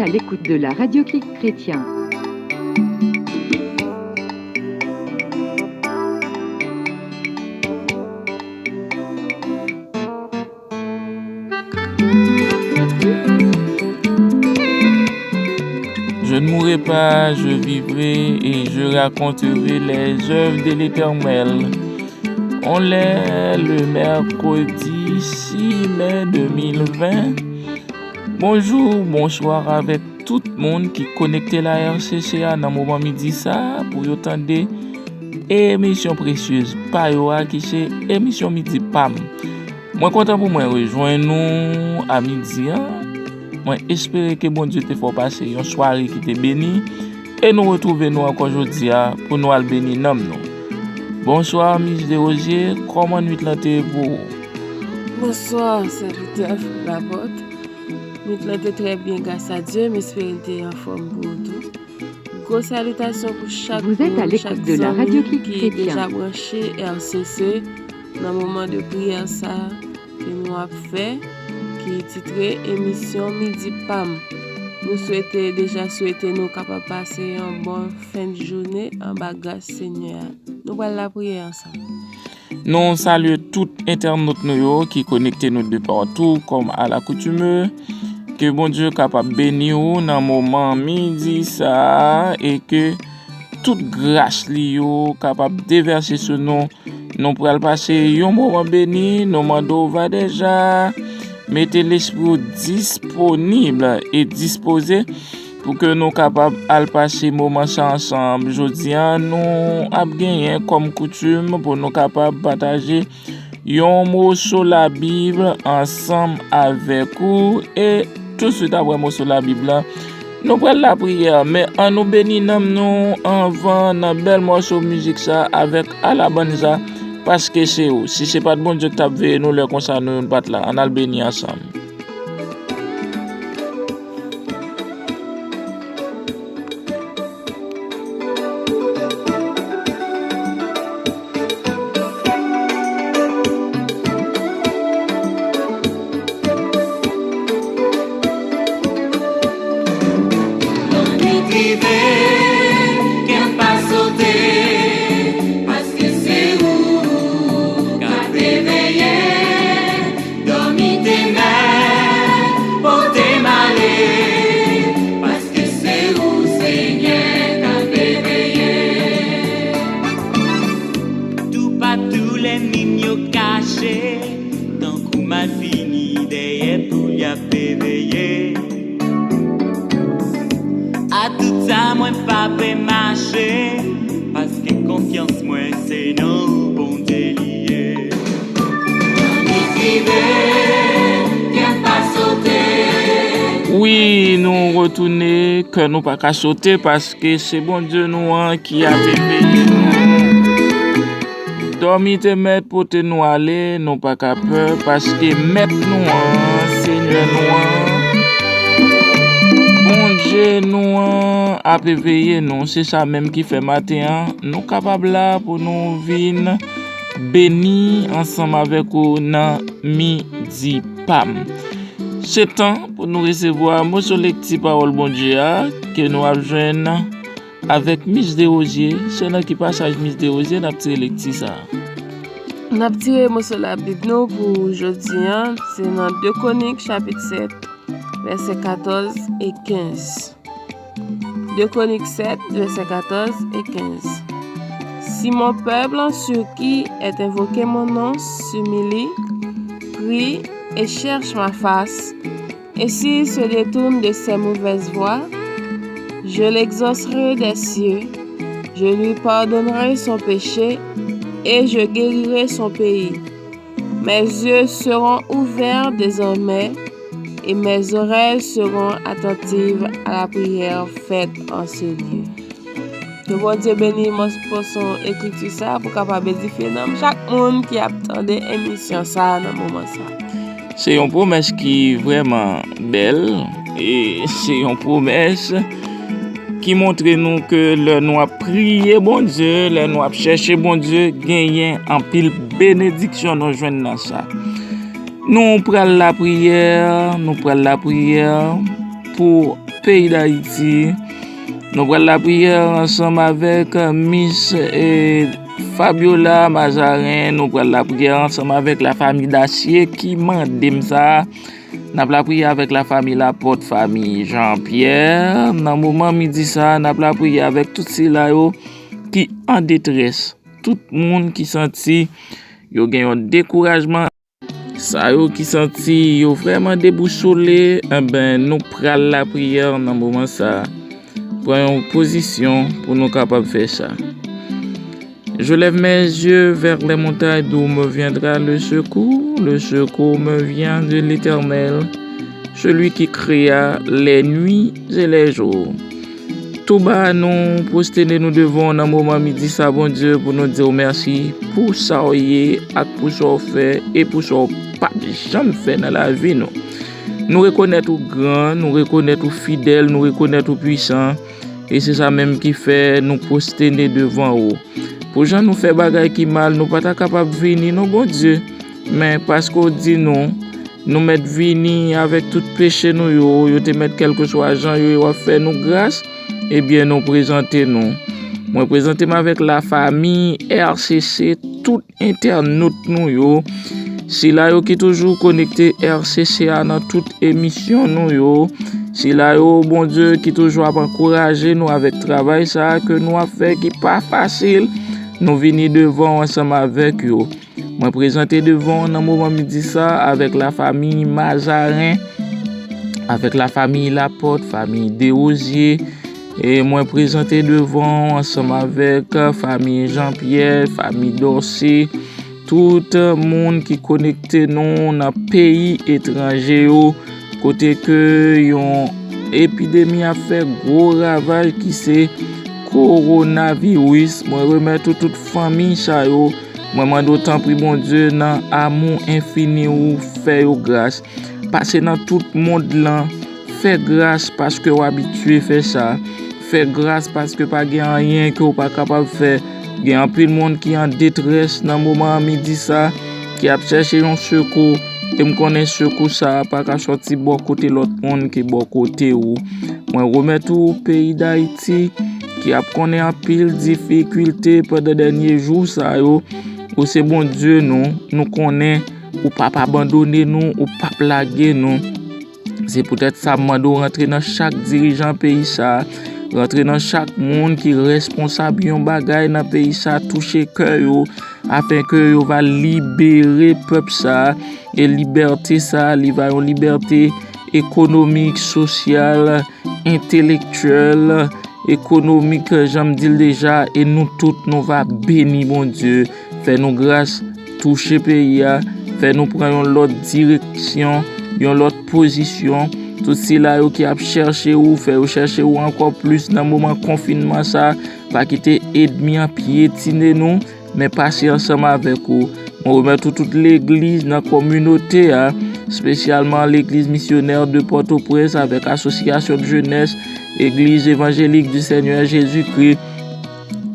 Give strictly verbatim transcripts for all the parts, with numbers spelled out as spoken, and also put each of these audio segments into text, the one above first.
à l'écoute de la radio Clic Chrétien. Je ne mourrai pas, je vivrai et je raconterai les œuvres de l'Éternel. On est le mercredi six mai deux mille vingt. Bonjou, bonswa avèk tout moun ki konekte la R C C a nan moman midi sa a pou yo tande emisyon presyez pa yo a ki se emisyon Midi Pam. Mwen kontan pou mwen rejwenn nou a midi a. Mwen espere ke Bondye te fè w pase yon sware ki te beni e nou retwouve nou ankò jodi a pou nou al beni nanm nou. Bonswa, Miss Desrosiers, kòman nwit lan te ye pou ou? Bonswa, sèvitè Lapòt. Nwit lan te trè byen, gras a Dye, m espere l te anfòm pou ou tou. Gwo salitasyon pou chak moun, chak zanmi ki deja branche R C C nan moman de priyè sa a ke nou ap fè, ki titre emisyon Midi Pam. Nou swete, deja swete nou kapab pase yon bon fen de jounen anba gras Senyè a. Nou pral lapriyè ansanm. Nou salye tout entènot nou yo ki konekte nou de patou kòm alakoutime. Ke Bondye kapab beni w nan moman midi sa a e ke tout gras li yo kapab devèse sou nou. Nou pral pase yon moman beni, nou mande w va deja mete lespri w disponib e dispoze pou ke nou kapab al pase moman sa ansanm. Jodi a nou ap genyen kòm koutim pou nou kapab pataje yon moso Labib ansanm avèk ou e touswit apre moso Labib la nou pral lapriyè, men annou beni nanm nou anvan nan bèl mòso mizik sa avèk Alabanza, paske se ou. Si se pa t Bondye ki t ap veye nou lè konsa nou youn pa t la. Ann al beni ansanm. Lè nwit rive, kè m pa sote, paske se ou k ap veye. Dòmi te mèt, pote m ale, paske se ou, Senyè, k ap veye. Toupatou lènmi m yo kache, tankou malfini dèyè poul y ap veye. A tout sa mwen pa pè mache, paske konfyans mwen se nan ou, Bondye, li ye. Wi, nou retounen, kè nou pa ka sote, paske se Bondye nou an ki ap veye nou. Dòmi te mèt pote nou ale, nou pa ka pè, paske Mèt nou an, Senyè nou an, Bondye nou an ap veye nou. Se sa menm ki fè maten an, nou kapab la pou nou vin beni ansanm avèk ou nan Midi Pam. Se tan pou nou resevwa moso lekti pawòl Bondye a ke nou ap jwenn avèk Miss Desrosiers. Se nan ki pasaj Miss Desrosiers n ap tire lekti sa a? N ap tire moso Labib nou pou jodi a, se nan de Kwonik chapit sèt, vèsè katòz e kenz. De Kwonik sèt, vèsè katòz e kenz. Si mon peuple sur qui est invoqué mon nom s'humilie, prie et cherche ma face, et s'il se détourne de ses mauvaises voies, je l'exaucerai des cieux, je lui pardonnerai son péché et je guérirai son pays. Mes yeux seront ouverts désormais et mes oreilles seront attentives à la prière faite en ce lieu. Ke Bondye beni mòso ekriti sa pou kapab edifye nanm chak moun ki ap tande emisyon sa nan moman sa. Se yon pwomès ki vrèman bèl e se yon pwomès ki montre nou ke lè nou ap priye Bondye, lè nou ap chèche Bondye, genyen anpil benediksyon nou jwenn nan sa. Nou pral lapriyè, nou pral lapriyè pou peyi Dayiti. Nou pral lapriyè ansanm avèk Miss, eh, Fabiola Mazarin. Nou pral lapriyè ansanm avèk lafanmi Dasye ki mande m sa. N ap lapriyè avèk lafanmi Lapòt, fanmi Jean Pierre. Nan moman midi sa, n ap lapriyè avèk tout sila yo ki an detrès. Tout moun ki santi yo gen yon dekourajman, sa yo ki santi yo vrèman debousole, enben, nou pral lapriyè nan moman sa. Pran yon pozisyon pou nou kapab fè sa. Je lève mes yeux vers les montagnes, d'où me viendra le secours. Le secours me vient de l'Éternel, celui qui créa les nuits et les jours. Tou ba nou pwostène nou devan w nan moman midi sa, Bondye, pou nou di w mèsi pou sa w ye ak pou sa w fè e pou sa w p ap janm fè nan lavi nou. Nou rekonèt ou gran, nou rekonèt ou fidèl, nou rekonèt ou pwisan. E se sa menm ki fè nou pwostène devan ou. Pou jan nou fè bagay ki mal, nou pa ta kapab vini, non, Bondye. Men paske w di nou, nou mèt vini avèk tout peche nou yo, yo te mèt kèlkeswa jan yo, yo ap fè nou gras, ebyen, nou prezante nou. Mwen prezante m avèk lafanmi R C C, tout entènot nou yo, sila yo ki toujou konekte R C C a nan tout emisyon nou yo, sila yo, Bondye, ki toujou ap ankouraje nou avèk travay sa a ke nou ap fè ki pa fasil, nou vini devan w ansanm avèk yo. Mwen prezante devan w nan moman midi sa avèk lafanmi Mazarin, avèk lafanmi Lapòt, fanmi Derozye, e mwen prezante devan w ansanm avèk fanmi Jean Pierre, fanmi Dorcé, tout moun ki konekte nou nan peyi etranje yo, kote ke yon epidemi ap fè gwo ravaj ki se kowonaviris. Mwen remèt ou tout fanmi sa yo. Mwen mande w tanpri, Bondye, nan amou enfini ou, fè yo gras. Pase nan tout mond lan, fè gras paske w abitye fè sa. Fè gras paske pa gen anyen ke w pa kapab fè. Gen anpil moun ki an detrès nan moman an midi sa, ki ap chèche yon sekou, e m konnen sekou sa a pa ka sòti bò kote lòt moun ke bò kote ou. Mwen remèt ou peyi Dayiti, ki ap konnen anpil difikilte pandan dènye jou sa yo. Ou se Bondye nou, nou konnen ou p ap abandone nou, ou p ap lage nou. Se poutèt sa m mande w rantre nan chak dirijan peyi sa a, rantre nan chak moun ki responsab yon bagay nan peyi sa a, touche kè yo, afenke yo va libere pèp sa a, e libète sa a, li va yon libète ekonomik, sosyal, entelektyèl, ekonomik, jan m di l deja, e nou tout nou va beni Bondye. Fè nou gras, touche peyi a, fè nou pran yon lòt direksyon, yon lòt pozisyon. Tout sila yo ki ap chèche ou, fè yo chèche ou ankò plis nan moman konfinman sa. Pa kite ènmi an pyetine nou, men pase ansanm avèk ou. Mwen remèt ou tout legliz nan kominote a, espesyalman Legliz Misyonè de Pòtoprens avèk Asosyasyon de Jenès, Église Évangélique du Seigneur Jésus-Christ.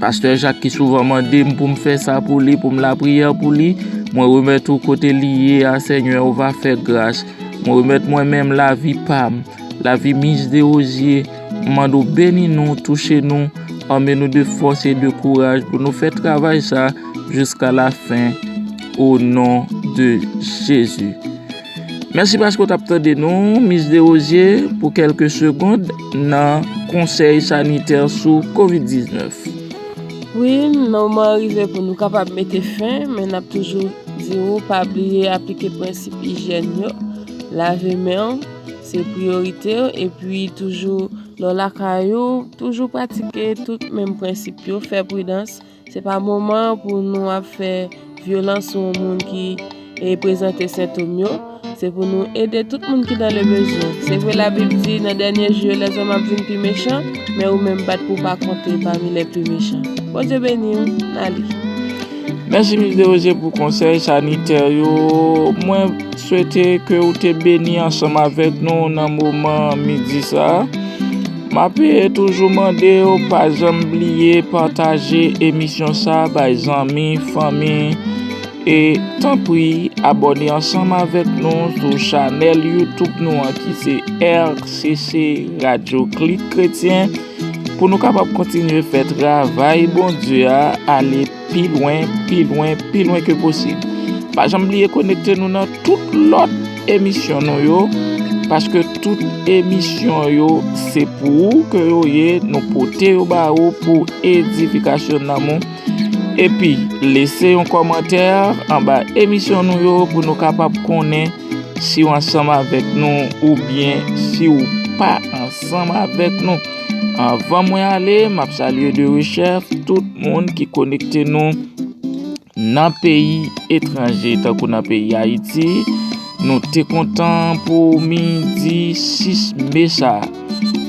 Pastè Jak ki souvan mande m pou m fè sa pou li, pou m lapriyè pou li, mwen remèt ou kote li ye a, Senyè, ou va fè gras. Mwen remèt mwen menm lavi pa m, lavi Miss Desrosiers, m mande w beni nou, touche nou, anmen nou de fòs e de kouraj pou nou fè travay sa jiska la fen, o non de Jezi. Mèsi paske w t ap tande nou, Miss Desrosiers, pou kèlke segond nan konsèy sanitè sou kovid diznèf. Wi, moman an rive pou nou kapab mete fen, men n ap toujou di w pa bliye aplike prensip ijyèn yo, lave men w, se priyorite w, epi toujou lè w lakay ou, toujou pratike tout menm prensip yo, fè pridans. Se pa moman pou nou ap fè vyolans sou yon moun ki, e, prezante sentòm yo. Se pou nou ede tout moun ki dans le besoin. Se vre, Labib di, nan dènye jou yo, lèzòm ap vin pi mechan, men ou menm bat pou w pa konte pami les plus méchants. Bondye beni w, n ale. Mèsi, Miss Desrosiers, pou konsèy sanitè yo. Mwen swete ke w te beni ansanm avèk nou nan moman midi sa a. M ap toujou mande w pa janm bliye pataje emisyon sa a bay zanmi, fanmi, E tanpri, abòne ansanm avèk nou sou chanèl YouTube nou an ki se R C C Radio Klik Kretyen pou nou kapab kontinye fè travay Bondye a ale pi lwen, pi lwen, pi lwen ke posib. Pa janm bliye konekte nou nan tout lòt emisyon nou yo, paske tout emisyon yo se pou ou ke yo ye, nou pote yo ba ou pou edifikasyon nanm ou. Epi, lese yon kòmantè anba emisyon nou yo pou nou kapab konnen si w ansanm avèk nou oubyen si w pa ansanm avèk nou. Anvan mwen ale, m ap salye de rechèf tout moun ki konekte nou nan peyi etranje, tankou nan peyi Ayiti. Nou te kontan pou midi sis me sa a,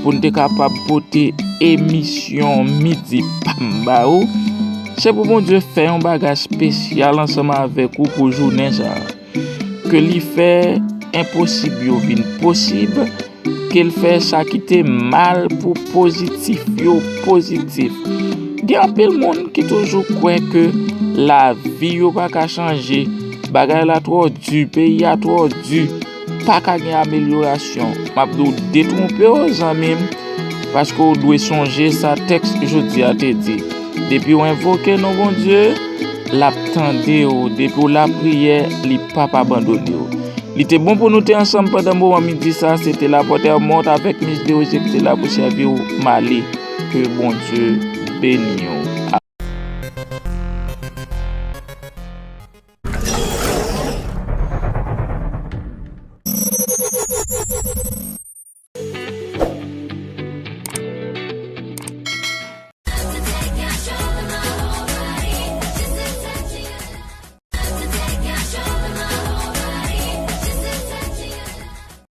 pou n te kapab pote emisyon midi pa m ba ou. Se pou Bondye fè yon bagay espesyal ansanm avèk ou pou jounen sa a. Ke li fè enposib yo vin posib, ke l fè sa ki te mal pou pozitif yo pozitif. Gen anpil moun ki toujou kwè ke lavi yo pa ka chanje, bagay la twò di, peyi a twò di, pa ka gen amelyorasyon. M ap di w detwonpe w, zanmi m, paske w dwe sonje sa tèks jodi a te di. Depi w envoke non Bondye, l ap tande w. Depi w lapriyè, li p ap abandone w. Li te bon pou nou te ansanm pandan moman midi sa. Se te Lapòtè Mòt avèk Mis Dewoze ki te la pou sèvi w. M ale. Ke Bondye beni w.